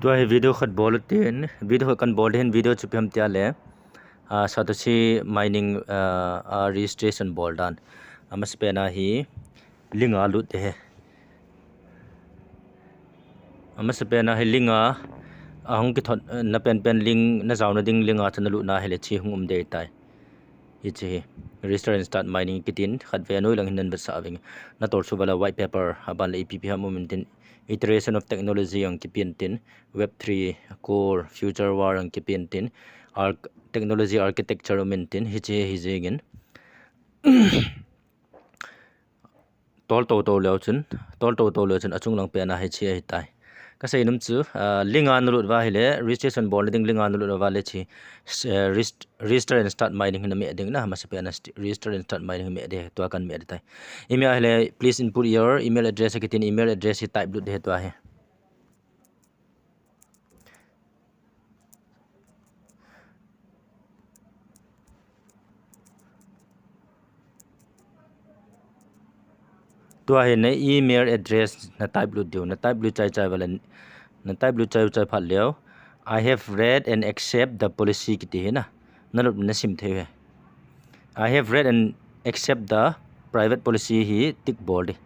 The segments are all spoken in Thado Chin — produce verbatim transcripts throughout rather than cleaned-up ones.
Tua hi video khat bol utin, video khat kan bol ding hin, video chu ipi ham tia le, ah, Satoshi Mining, ah, ah, registration bol dan. Amasapen a hi link a lut ding ahi. Amasapen a hi link a, ahung kithot, eh, na penpen link, na jaona ding link a chu na lut na hile hiche hung um ding ahitai. Hiche hi register and start mining kitin, khatvei anoi lang hin nan vetsah ving. Na tolsuh uva le white paper, aban le ipi ipi ham um intin, iteration of technology jong kipen tin, web three, core, future war jong kipen tin, arch-, technology architecture um intin, hiche hi jeng in. Tol toto leu chun, tol toto leu chun achung lang pen a hiche ahitai. Kasei nom chu, ah, link a na lut uva hile, registration bol na ding link a na lut uva le hiche, eh, regist-, register and start mining hi na meh ding na, amasapen a st-, register and start mining hi meh ding, tua kan meh ding tai. Email a hile, please input your email address kitin, email address hi type lut ding tua hi. Tua hi na email address na type lut diu, na type lut chai chai uva le, na type lut chai chai phat leu, "I have read and accept the policy" kiti hi na, na lut na sim thei u ahi. "I have read and accept the private policy" hi tick bol ding.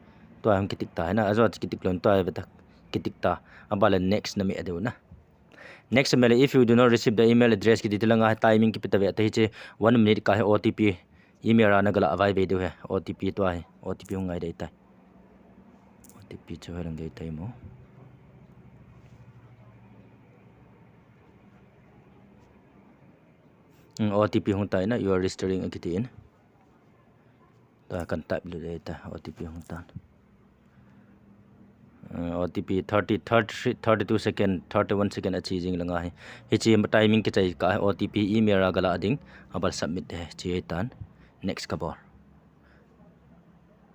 Tua hi hung kitick ta hi na, ajou a chu kitick lou, tua hi veta kitick ta. Aban le next na meh diu na. Next meh le, "If you do not receive the email address" kiti, ti langa hi timing kipe ta ve ta, hiche one minute kah hi O T P email a na galah a vai ve diu ahi. O T P tua hi, O T P hung ngai ding tai. O T P chu hoi lang ding tai mo. Hmm, O T P hung tai na, "You are registering" akiti in. Tua kan type lut ding tai, O T P hung tan. Eh, O T P thirty, thirty, thirty-two second, thirty-one second ache jing langa hi. Hiche timing kichai kah hi O T P email a galah ding, aban submit ding, hiche tan. Next kabol.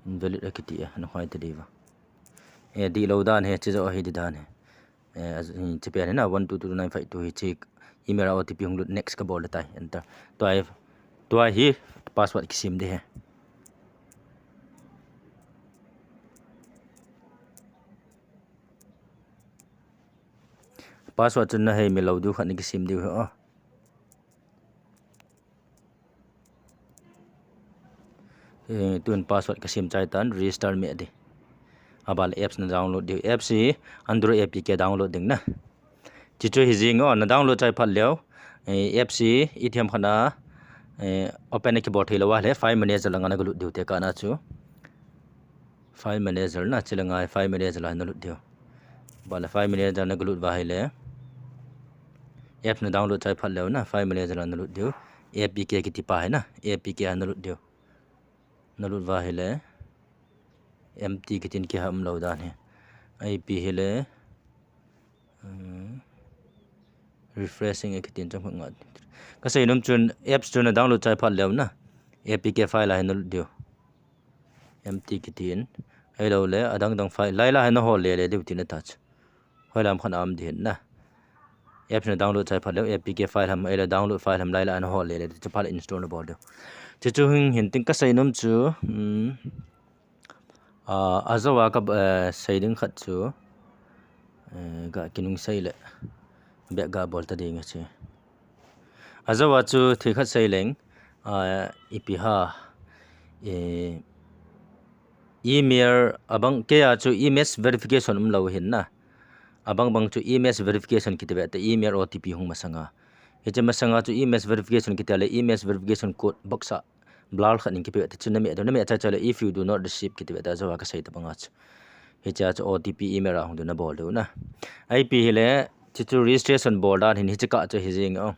Invalid akiti e, na hoi ta diu va. Eh, dihlou dan hi, hiche jou hi ding dan hi. Eh, a, hiche pen hi na, one two two nine five two hiche email a O T P hung lut, next kabol ding tai, enter. Tua hi, tua hi password kisem ding ahi. Password chu na hei mi lou diu khat na kisem diu ahi, o. Eh, tun password kasem chai tan, register meh ding. Aban le apps na download diu. Apps hi Android A P K download ding na. Hiche chu hi jeng o, na download chai phat leu, eh, apps hi itiham khat na, eh, open na kibol thei lou uva le, file manager langa na galut diu, tekah na chu. File manager na, hiche langa hi file manager a na lut diu. Aban le file manager na galut uva hile, apps na download chai phat leu na, file manager a na lut diu. A P K kiti pa hi na, A P K a na lut diu. Na lut uva hile, empty kitin, kihah umlou dan hi. Ipi hile, hmm, refreshing e kitin, chomkhat nga. Kasei nom chun apps chu na download chai phat leu na, A P K file a hi na lut diu. Empty kitin. Ahilou le, adang dang file. Lai lai hi na hol le le diu tina ta chu. Hoilam khat a um ding na. Apps na download chai phat leu, A P K file ham, ahilou download file ham, lai lai a na hol le le, chu phat le install na bol diu. Hiche chu hing hin tin kasei nom chu, hmm, ah, ajou a ka, eh, sei ding khat chu, eh, ga kinung sei le, beh ga bol ta ding ahi. Ajou a chu thil khat sei leng, ah, ipi ham, eh, email abang, kei a chu email verification umlou hin na. Abang bang chu email verification kiti ve ta, email O T P hung masanga. Hiche masanga chu email verification kiti le email verification code box a blur khat in kipe ve ta, chu na meh diu, na meh chai chai le, "If you do not receive" kiti ve ta, ajou a kasei ta banga chu. Hiche a chu O T P email a hung diu na bol diu na. Ipi hile, hiche chu registration bol dan hin hiche kah chu hi jeng o.